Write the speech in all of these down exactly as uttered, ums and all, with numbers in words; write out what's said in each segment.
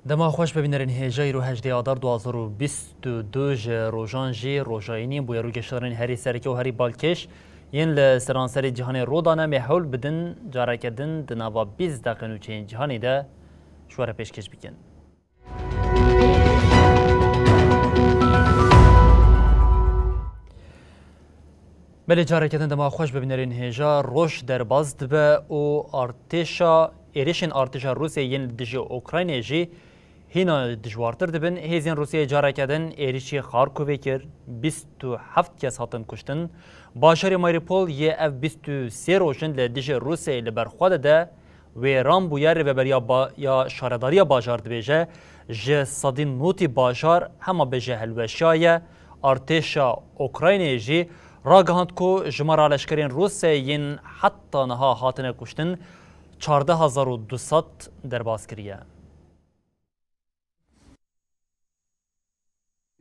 Dema xweş bibînerin hêja îro hejdê adar du hazar û bîst û du ji rojan jî roja înî bûye rûgeşdarên herî sereke û herî balkêş yên li seranserê cîhanê rû dane. Em ê hewl bidin careke din di nava bîst deqe nûçeyên cîhanê de ji we re pêşkêş bikin. Belê, careke din dema xweş bibînerên hêja. Roj derbas dibe û artêşa, êrişên artêşa Rûsyayê yên li dijî Ukraynayê jî hîna dijwartir dibin. Hêzên Rûsyayê careke din êrişî Xarkovê kir, bîst û heft kes hatin kuştin. Bajarê Mariupol yê ev bîst û sê roj in li dijî Rûsyayê li ber xwe dide. Wêran bûye, rêveberiya ba-, ya şaredariya bajar dibêje, ji sedî notî bajar hema bêje hilweşiyaye. Artêşa Ukraynayê jî ragihand ku jimara leşkerên Rûsyayê yên heta niha hatine kuştin çardeh hezar û du sed derbas kiriye.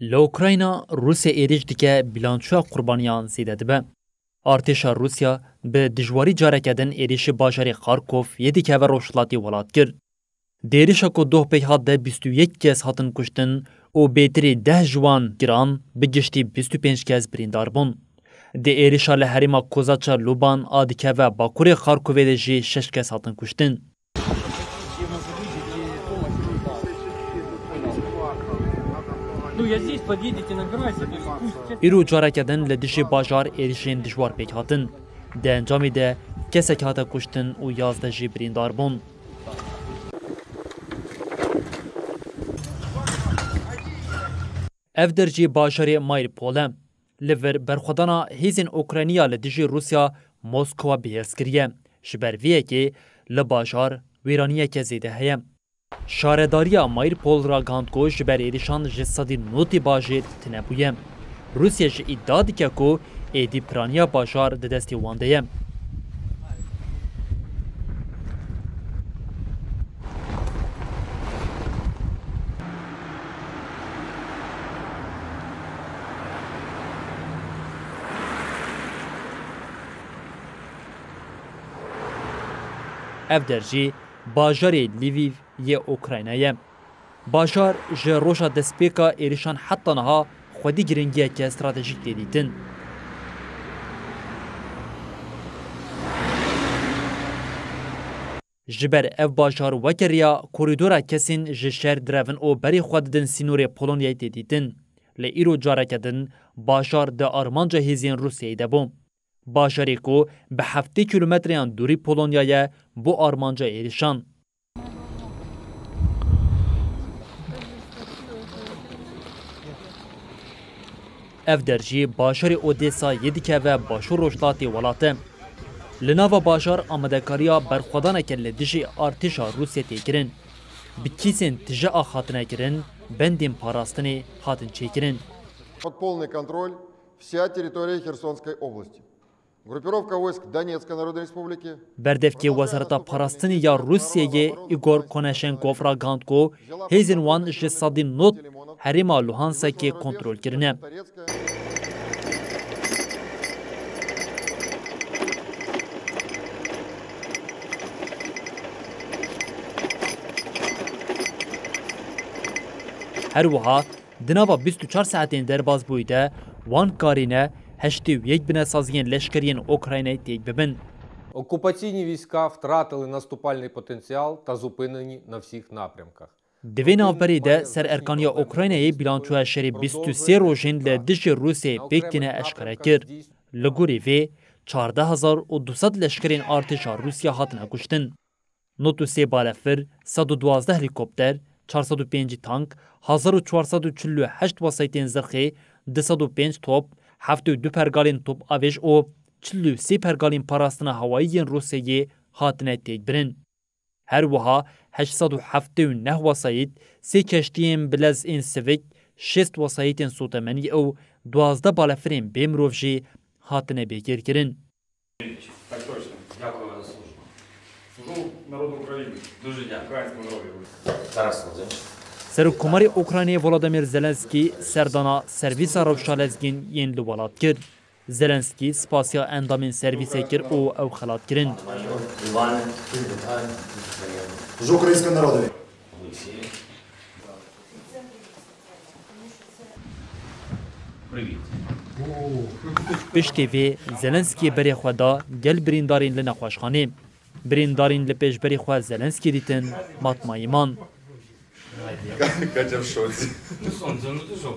Li Ukrayna Rûsya êrîş dike, bîlançoya qurbaniyan zêde dibe. Artêşa Rûsya bi dijwarî careke din êrîşî bajarê Xarkov yê dikeve rojhilatî welat kir. Di êrîşa ku doh pêk hat de bîst û yek kes hatin kuştin û bêtirî deh ji wan giran, bi giştî bîst û pênc kes birîndar bûn. Di êrîşa li herêma Kozaça Luban a dikeve bakurê Xarkovê de jî şeş kes hatin kuştin. Ну, я здесь, подъедете, набирайте, то есть пусть... Îro careke din li dijî bajar êrişên dijwar pêk hatin. Di encamê de kesek hate kuştin û yazdeh jî birîndar bûn. Ev der jî bajarê Mariupol e. Li vir berxwedana hêzên Ukrayniya li dijî Rûsya Moskwa bihêz kiriye. Ji ber vê yekê li bajar wêraniyeke zêde heye. Şaredariya Mariupol ragihand ku ji ber êrişan ji sedî notî bajêr tune bûye. Rûsya jî îdia dike ku êdî piraniya bajar di destê wan de ye. Ev der jî bajarê Lviv yê Ukraynayê ye. Bajar ji roja destpêka êrişan heta niha xwedî giringiyeke stratejîk tê dîtin. Ji ber ev bajar weke rêya korîdora kesên ji şer direvin û berê xwe didin sînorê Polonyayê tê dîtin. Lê îro careke din bajar di armanca hêzên Rûsyayê de bû. Bajarê ku bi heftê kîlometreyan dûrî Polonya ye, bû armanca êrişan. Ev der jî bajarê Odesa yê dikeve başûr rojhilatê welat e. Li nava bajar amadekariya berxwedaneke li dijî artêşa Rûsya tê kirin. Bi kîsên tije ax hatine kirin, bendên parastinê hatin çêkirin. Под полный контроль вся территория Херсонской области. Группировка войск Донецкой Народной Республики. Berdevkê Wezareta Parastinê ya Rûsyayê Igor Konashenkov ragihand ku hêzên wan ji sedî nod herêma Luhanskê kontrol kirine. Her wiha Di nava bîst û çar saetên derbasbûyî de wan karîne heştê û yek binesaziyên leşkeriyên Ukraynayê têk bibin. Окупаційні війська втратили наступальний потенціал та зупинені на всіх напрямках. Di vê navberê de ser erkaniya Ukraynayê bîlançoya şerê bîst û sê rojên li dijî Rûsyayê pêk tîne eşkere kir. Li gorî vê çardeh hezar û du sed leşkerên artêşa Rûsya hatine kuştin. Nod û sê balefir, sed û duwazdeh helîkopter, çar sed û pêncî tank, hezar û çar sed û çil û heşt wesayîtên zirxê, du sed û pênc top, heft û du pergalên top avêj û çil û sê pergalên parastina hewayî yên Rûsyayê hatine têkbirin. Her wiha heşt sed û heftê û neh wesayît, sê keştiyên bilez ên sivik, şêst wesayîtên sotemenî û duwazdeh balefirên bê mirov jî hatine bêkêrkirin. Так точно. Дякую за службу. Служу народу України. Дуже дякую. Українському народу. Тарас Володимирович. Serokkomarê Ukraynayê Volodymyr Zelenskî serdana servîsa rewşa lezgîn yên li welat kir. Zelenskî spasiya endamên servîsê kir û ew xelat kirin. Служу українському народу. Piştî vê, Zelenskî berê xwe da gel birîndarên li nexweşxanê. Birîndarên li pêşberî xwe Zelenskî dîtin, matmayî man. Катя в шоці. Ну, сонце, ну ти що?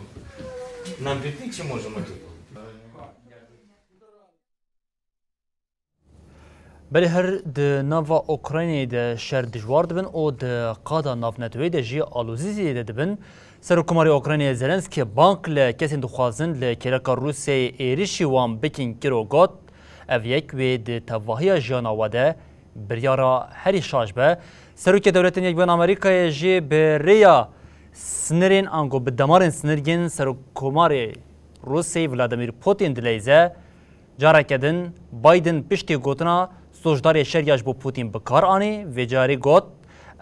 Нам піти чи можемо тут? Belê her di nava Ukraynayê de şer dijwar dibin û di qada navneteweyî de jî alozî zêde dibin. Serokkomarê Ukraynayê Zelenskî bang li kesên dixwazin li kêleka Rûsyayê êrişî wan bikin kir û got, ev yek wê di tevahiya jiyana we de biryara herî şaş be. Serokê Dewletên Yekbûyên Amerîkayê jî bi rêya sinirên ango bi demarên sinirgên Serokkomarê Rûsyayê Vladimir Putin dileyze. Careke din Biden piştî gotina sojdarê şer ya ji bo Putin bi kar anî, vê carî got,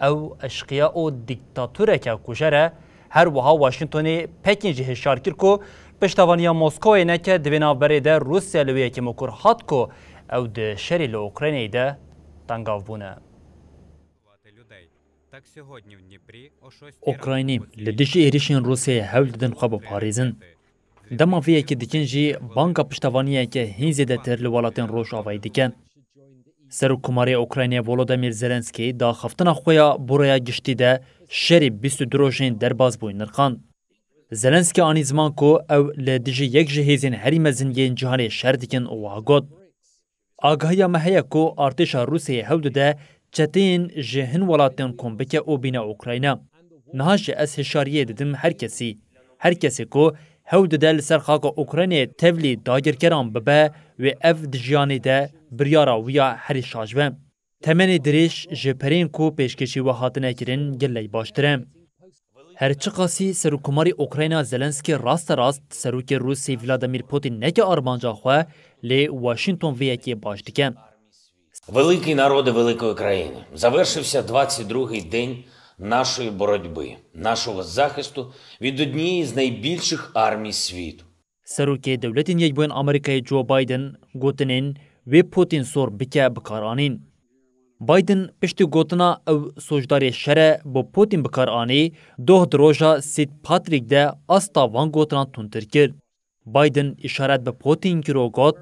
ew eşqiya û dîktatoreke kujer e. Her wiha Washingtonê Pekîn jî hişyar kir ku piştevaniya Moskowayê neke, di vê navberê de Rûsya li wê yekê mikur hat ku ew di şerê li Ukraynayê de tengav bûne. Ukraynî li dijî êrişên Rûsyayê hewl didin xwe biparêzin. Dema vê yekê dikin jî banga piştevaniyeke hîn zêdetir li welatên Rojavayê dike. Serokkomarê Ukraynayê Volodymyr Zelenskî di axaftina xwe ya bo raya giştî de şerê bîst û du rojên derbas bûyî nirxand. Zelenskî anî ziman ku ew li dijî yek ji hêzên herî mezin yên cîhanê şer dikin û wiha got, Agahiya me heye ku artêşa Rûsyayê hewl dide çeteyên ji hin welatên kom bike û bîne Ukrayna. Niha jî ez hişyariyê didim her kesî. Her kesê ku hewl dide li ser xaka Ukraynayê tevlî dagirkeran bibe, wê ev di jiyanê de biryara wî ya herî şaş be. Temenê dirêj ji pereyên ku pêşkêşî we hatine kirin gelek baştir e. Her çiqasî Serokkomarê Ukrayna Zelenskî rasterast serokê Rûsî Vladimir Putin neke armanca xwe, lê Washington vê yekê baş dike. Великий народи великої країни, завершився двадцять другий день нашої боротьби, нашого захисту від однієї з найбільших армій світу. Serokê Dewletên Yekbûyên Amerîkayê Joe Biden gotinên wê Putin sor bike bi kar anîn. Biden piştî gotina ew sojdarê şer e bo Putin bi kar anî, doh di roja Saint Patrick de asta van gotinan tundtir kir. Biden îşaret bi Putin kir û got,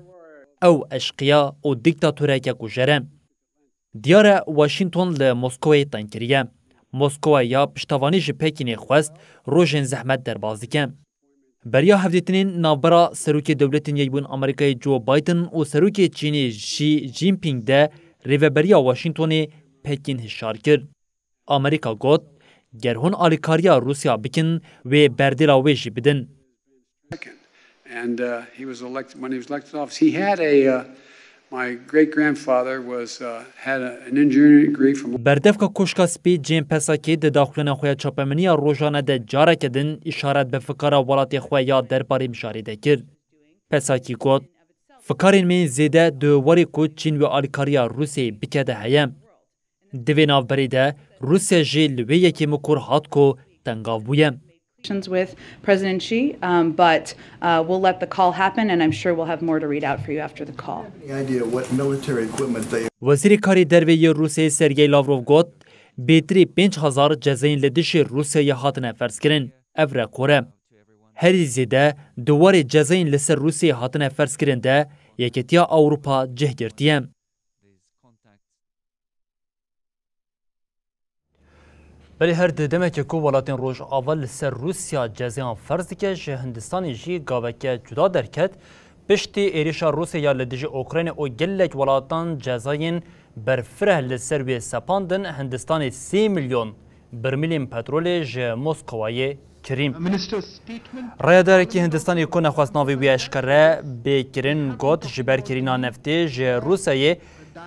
ew eşqiya û dîktatoreke kujer e. Diyar e Washington li Moskowayê teng kiriye. Moskowa ya piştevanî ji Pekînê xwest rojên zehmet derbas dike. Beriya hevdîtinên navbera Serokê Dewletên Yekbûyên Amerîkayê Joe Biden û Serokê Çînê Xi Jinping de rêveberiya Washingtonê Pekîn hişyar kir. Amerîka got, ger hûn alîkariya Rûsya bikin, wê berdêla wê jî bidin. And uh, he was elected, when he was elected to office, he had a, uh, my great grandfather was, uh, had a, an engineering degree from Berdevka Koşka Spî Cem Psaki di daxuyana xwe ya çapemeniya rojane de careke din îşaret bi fikara welatê xwe ya derbarê mijarê de kir. Psaki got, fikarên me yên zêde di warê ku Çîn wê alîkariya Rûsyayê bike de heye. Di vê navberê de Rûsya jî li wê yekê mikur hat ku tengav bûye. With President Xi, um, but uh, we'll let the call happen, and I'm sure we'll have more to read out for you after the call. Any idea what military equipment they Wezîrê Karê Derve yê Rûsyayê Sergey Lavrov got, bêtirî pênc hezar cezayên li dijî Rûsyayê hatine ferzkirin. Ev rekor e. Herî zêde di warê cezayên li ser Rûsyayê hatine ferzkirin de Yeketiya Ewropa cih girtiye. Belê her di demeke ku welatên Rojava li ser Rûsya cezayan ferz dike, ji Hindistanê jî gaveke cuda derket. Piştî êrişa Rûsya ya li dijî Ukraynê û gelek welatan cezayên berfireh li ser wê sepandin, Hindistanê sê milyon birmîlên petrolê ji Moskowayê kirî. Rayedarekî Hindistanê ku nexwest navê wî eşkere bê kirin, got, ji ber kirîna neftê ji Rûsyayê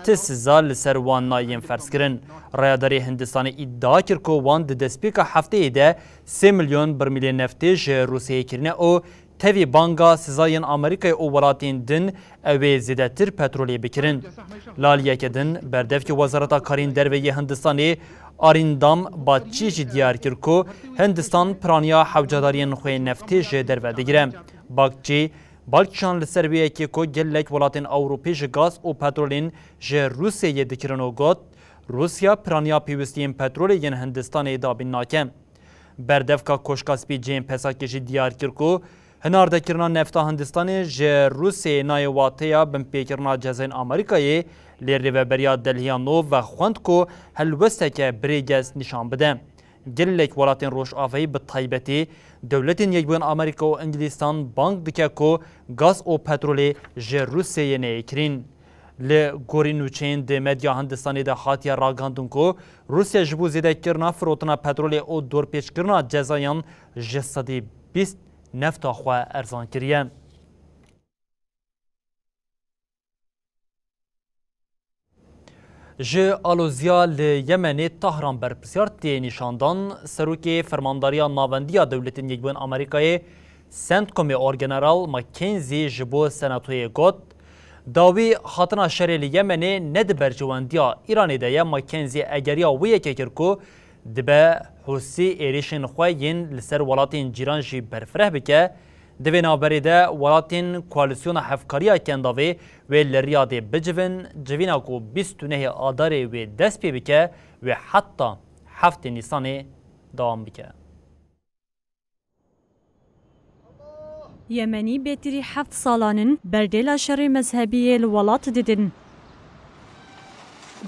Ti siza li ser wan nayên ferzkirin. Rayedarê Hindistanê îdia kir ku wan di destpêka hefteyê de sê milyon birmîlên neftê ji Rûsyayê kirine û tevî banga siza yên Amerîkayê û welatên din ew ê zêdetir petrolê bikirin. Li aliyeke din, berdevkê Wezareta Karên Derve yê Hindistanê Arindam Bagchi jî diyar kir ku Hindistan piraniya hewcedariyên xwe neftê ji derve digire. Bagchi, Balkişan li ser wê yekê ku gelek welatên Ewropê ji gaz û petrolên ji Rûsyayê dikirin û got, Rûsya piraniya pêwîstiyên petrolê yên Hindistanê dabîn nake. Berdevka Koşka Spî Cem Pesakî jî diyar kir ku hinardekirina nefta Hindistanê ji Rûsyayê nayê wateya binpêkirina cezayên Amerîkayê, lê Rêveberiya Delhiya nû vexwend ku helwesteke birêgez nîşan bide. Gelek welatên Rojavayî, bi taybetî Dewletên Yekbûyên Amerîka û Îngilîstan bang dike ku gaz û petrolê ji Rûsyayê neyê kirîn. Li gorî nûçeyên di medya Hindistanê de hatiye ragihandin ku Rûsya ji bo zêdekirina firotina petrolê û dorpêçkirina cezayan ji sedî bîst nefta xwe erzan kiriye. Ji aloziya li Yemenê Tahran berpirsiyar tê nîşandan, Serokê Fermandariya Navendî ya Dewletên Yekbûyên Amerîkayê, CENTCOMê Orgeneral McKenzie ji bo Senatoyê got, Dawî hatina şerê li Yemenê ne di berjewendiya Îranê de ye. McKenzie egeriya wê yekê kir ku dibe Hûsî êrişên xwe yên li ser welatên cîran jî berfireh bike, Di vê navberê de welatên Koalîsyona Hevkariya Kendavê wê li Riyadê bicivin, civîna ku bîst û nehê Adarê wê dest pê bike, wê heta heftê Nîsanê dewam bike. Yemenî bêtirî heft salan in berdêla şerê mezhebî yê li welat didin.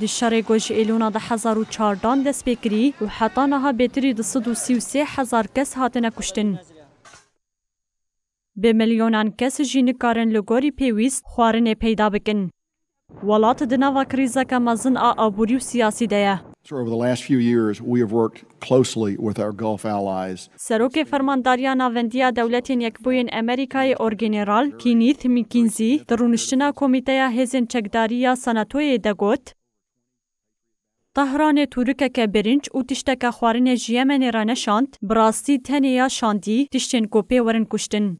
Di şerê ku ji Êlûna du hezar û çardan dest pê kirî û heta niha bêtirî du sed û sî û sê hezar kes hatine kuştin. Bi milyonan kes jî nikarin li gorî pêwîst xwarinê peyda bikin. Welat di nava krîzeke mezin a aborî û siyasî de ye. Over the last few years, we have worked closely with our Gulf allies. Serokê Fermandariya Navendî ya Dewletên Yekbûyên Amerîkayê Orgeneral Kenneth McKenzie di rûniştina Komîteya Hêzên Çekdarî ya Senatoyê de got, Tehranê tûrikeke birinc û tişteke xwarinê ji Yemenê re neşand, bi rastî tenê ya şandî tiştên ku pê werin kuştin.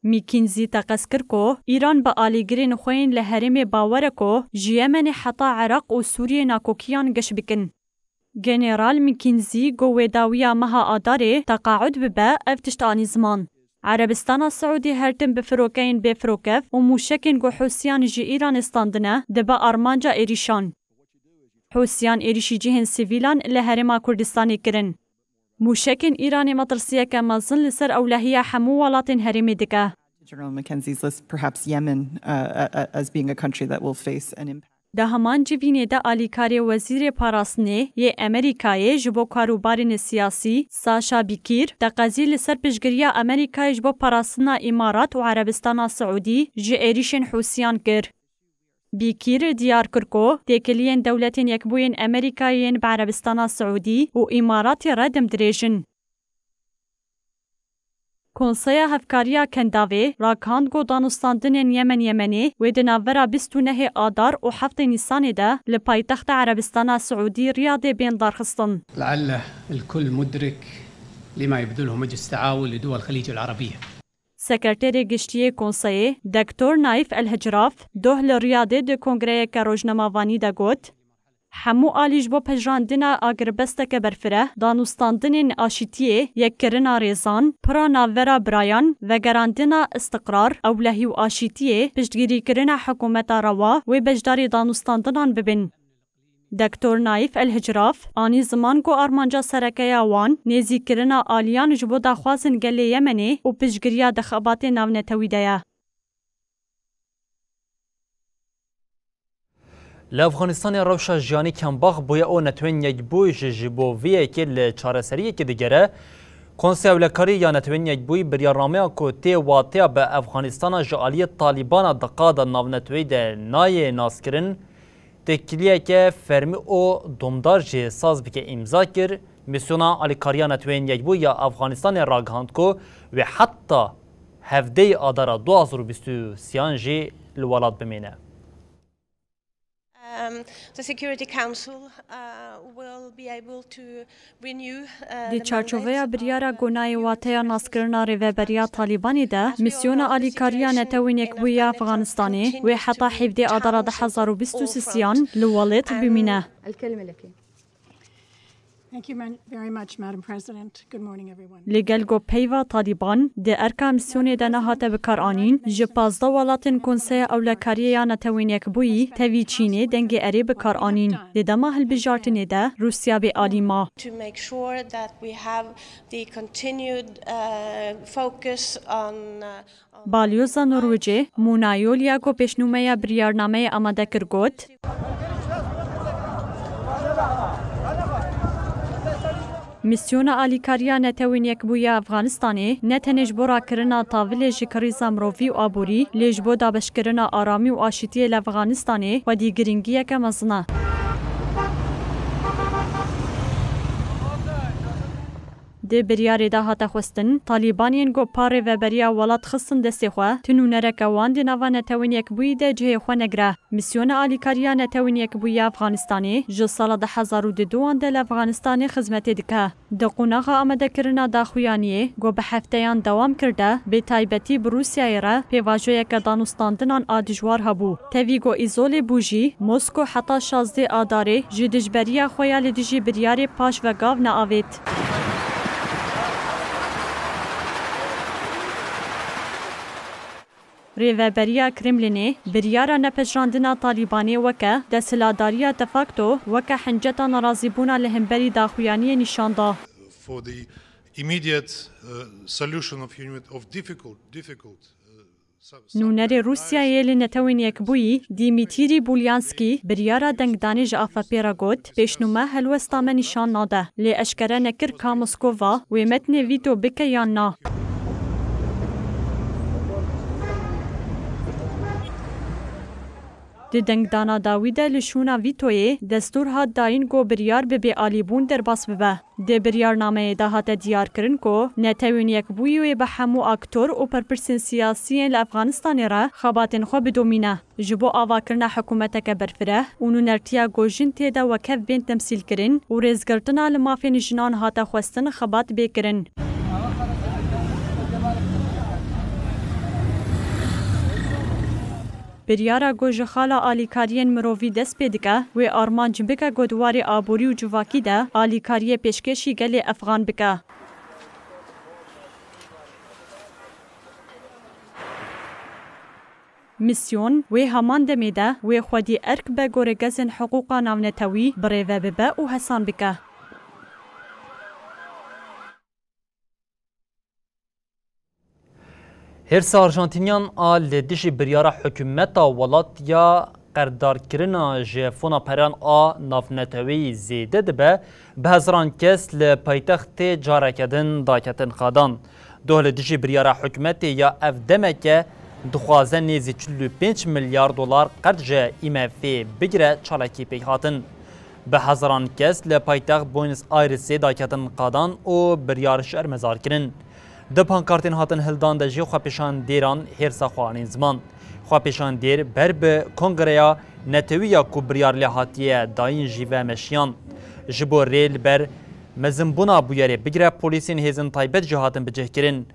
McKenzie teqez kir ku Îran bi alîgirên xwe yên li herêmê bawer e ku ji Yemenê heta Iraq û Sûriyê nakokiyan geş bikin. General McKenzie got wê dawiya meha Adarê teqaud bibe, ev tişt anî ziman. Erebistana Siûdî her tim bi firokeyên bêfirokev û mûşekên ku Hûsiyan ji Îranê standine dibe armanca êrîşan. Hûsiyan êrîşî cihên sivîlan li Herêma Kurdistanê kirin. Mûşekên Îranê metirsiyeke mezin li ser ewlehiya hemû welatên herêmê dike. General McKenzie's list, perhaps Yemen, uh, uh, uh, as being a country that will face an impact. Di heman civînê de alîkarê Wezîrê Parastinê yê Amerîkayê ji bo karûbarên siyasî, Sasha Bikîr, teqezî li ser piştgiriya Amerîkayê ji bo parastina Îmarat û Erebistana Siûdî ji êrîşên Hûsiyan kir. Bikîr diyar kir ku têkiliyên Dewletên Yekbûyên Amerîkayê yên bi Erebistana Siûdî û Îmaratê re dem dirêj in. Konseya Hevkariya Kendavê ragihand ku danûstandinên Yemen Yemenê wê di navbera bîst û nehê Adar û heftê Nîsanê de li paytexta Erebistana Siûdî Riyadê bên darxistin. لعل الكل مدرك لما يبذله مجلس التعاون لدول الخليج العربية. Sekreterê Giştî yê Konseyê, Doktor Naif El Hicraf, doh li Riyadê di kongreyeke rojnamevanî de got, Hemû alî ji bo pejirandina agirbesteke berfireh, danûstandinên aşîtiyê, yekkirina rêzan, pira navbera birayan, vegerandina istiqrar, ewlehî û aşîtiyê, piştgirîkirina hikûmeta rewa wê beşdarî danûstandinan bibin. Doktor Naif El Hicraf anî ziman ku armanca sereke ya wan nêzîkirina aliyan ji bo daxwazên gelê Yemenê û piştgiriya di xebatê navnetewî de ye. Li Efxanistanê rewşa jiyanî kembax bûye û Netewên Yekbûyî jî ji bo vê yekê li çareseriyekê digere. Konseya Ewlekarî ya Netewên Yekbûyî biryarnameya ku tê wateya bi Efxanistana ji aliyê Talîbana di qada navneteweyî de nayê naskirin, têkiliyeke fermî û domdar jê saz bike îmza kir. Mîsyona Alîkariya Netewên Yekbûyî ya Efxanistanê ragihand ku wê heta hevdeyê Adara du hazar û bîst û sêyan jî li welat bimîne. Um, the Security Council, uh, will be able to renew, uh, Di the çarçoveya mandate biryara of, uh, gonayê wateya naskirina rêveberiya Talîbanê de, Misyona Alîkariya Netewên Yekbûyî ya Afganistanê wê heta hevdê Adara du hezar û bîst û sisiyan li welêt bimîne. الكلمة لك. Thank you man-, very much, Madam President. Good morning, everyone. Li gel ku peyva Talîban di erka misyonê de nehate bikaranîn, ji pazdeh welatên Konseya Ewlekariyê ya Netewên Yekbûyî, tevî Çînê dengê erê bikaranîn. Di dema hilbijartinê de Rûsya bê alî ma. To make sure that we have the continued, uh, focus on, uh, Balyoza Norwêcê, Mona Yol ya ku pêşnûmeya biryarnameyê amade kir got, Misyona Alîkariya Netewên Yekbûyî ya Afganistanê ne tenê ji bo rakirina tavilê ji krîza mirovî û aborî, lê ji bo dabeşkirina aramî û aşîtiyê li Afganistanê xwedî giringiyeke mezin e. Di biryarê de hate xwestin, Talîban yên ku par rêveberiya welat xistin destê xwe, tu nûnereke wan di nava Netewên Yekbûyî de cihê xwe negire. Misyona Alîkariya Netewên Yekbûyî ya Afganistanê ji sala du hezar û duduyan de li Afganistanê xizmetê dike. Di qonaxa amadekirina daxuyaniyê ku bi hefteyan dewam kir de, bi taybetî bi Rûsyayê re pêvajoyeke danûstandinan a dijwar hebû. Tevî ku îzolê bû jî, Mosko heta şazdeh Adarê ji dijberiya xwe ya li dijî biryarê paş ve gav neavêt. Rêveberiya Kremlînê biryara nepejirandina Talîbanê weke desthilatdariya de facto, weke hinceta nerazîbûna li hemberî daxuyaniyê nîşan da. For the immediate, uh, solution of human-, of difficult, difficult, uh, Nûnerê Rûsyayê li Netewên Yekbûyî, Dîmîtîrî Bulyanskî, biryara dengdanê ji A F P'ê re got, pêşnûme helwesta me nîşan nade, lê eşkere nekir ka Moskova wê metnê vîto bike yan na. Di dengdana dawî de li şûna vîtoyê destûr hat dayîn ku biryar bi bêalîbûn derbas bibe. Di biryarnameyê de hate diyarkirin ku Netewên Yekbûyî wê bi hemû aktor û berpirsên siyasî yên li Efxanistanê re xebatên xwe bidomîne, ji bo avakirina hikûmeteke berfireh û nûnertiya ku jin tê de wekhev bên temsîlkirin û rêzgirtina li mafên jinan hate xwestin xebat bê kirin. Biryara ku ji xala alîkariyên mirovî dest pê dike, wê armanc bike ku di warê aborî û civakî de alîkariyê pêşkêşî gelê Efxan bike. Misyon wê heman demê de wê xwedî erk be goregezên hiqûqa navnetewî birêve bibe û hesan bike. Hêrsa Arjantîniyan a li dijî biryara hikûmeta welat ya qerdarkirina ji fona peran a navneteweyî zêde dibe, bi hezaran kes li paytextê careke din daketin qadan. Doh li dijî biryara hikûmetê ya ev demeke dixwaze nêzî çil û pênc milyar dolar qerd ji I M F'ê bigire çalakî pêk hatin. Bi hezaran kes li paytext Buenos Airesê daketin qadan û biryar şermezar kirin. Di pankartên hatin hildan de jî xwepêşandêran hêrsa xwe anîn ziman. Xwepêşandêr ber bi kongreya netewî ya ku biryar lê hatiye dayîn jî ve meşiyan. Ji bo rê li ber mezinbûna bûyerê bigire polîsên hêzên taybet jî hatin bicihkirin.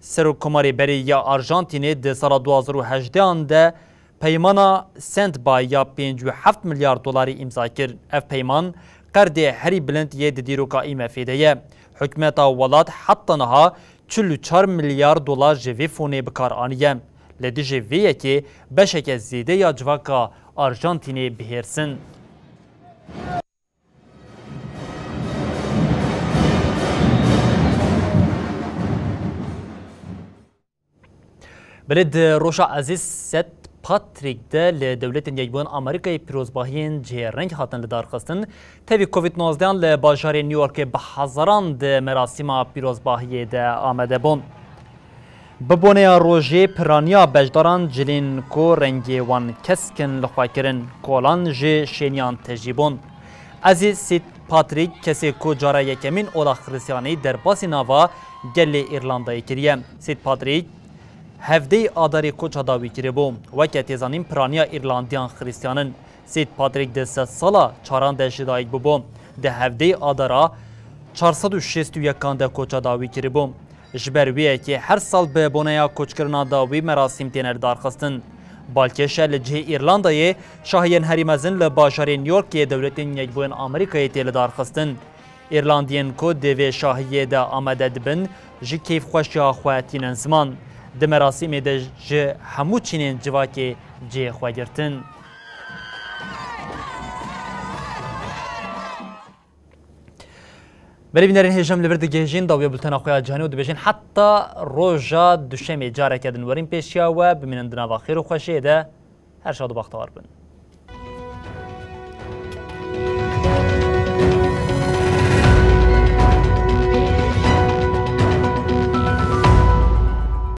Serokkomarê berê ya Arjantînê di sala du hazar û hejdehan de peymana Sendba ya pêncî û heft milyar dolarî îmza kir. Ev peyman qerdê herî bilind yê di dîroka I M F'ê de ye. Hikûmeta welat heta niha çil û çar milyar dolar ji vê fonê bi kar aniye. Li dijî vê yekê beşeke zêde ya civaka Arjantînê bihêrsin. Belê di roja Ezîz Set Patrick de li Dewletên Yekbûn Amerîkayê pîrozbahiyên cihêreng hatin lidarxistin. Tevî Covid nozdehan li bajarê New Yorkê bi hezaran di merasîma pîrozbahiyê de amade bûn. Bi boneya rojê piraniya beşdaran cilên ku rengê wan kesk in li xwe kirin, kolan ji şêniyan tejî bûn. Ezîz Sît Patrick, kesê ku cara yekemîn ola Xiristiyanî derbasî nava gelê Îrlandayê kiriye. Sît Patrick hevdeyê Adarê koça dawî kiribû. Weke tê zanîn piraniya Îrlandiyan Xiristiyan in. Sêt Patrîk di sedsala çaran de ji dayik bûbû. Di hevdehê Adara çar sed û şêst û yekan de koça dawî kiribû. Ji ber wê yekê her sal bi boneya koçkirina dawî merasîm têne lidarxistin. Balkêş e li cihê Îrlandayê şahiyên herî mezin li bajarê New Yorkê Dewletên Yekbûyên Amerîkayê tê lidarxistin. Îrlandiyên ku di vê şahiyê de amade dibin, ji keyfxweşiya xwe tînin ziman. Di merasîmê de ji hemû çînên civakê cihê xwe girtin. Belê bînerên hêja, em li vir digihêjin dawiya bultena xwe ya cîhanê û dibêjin heta roja duşemê careke din werin pêşiya we, bimînin di nava xêr û xweşiyê de, her şad û bextewar bin.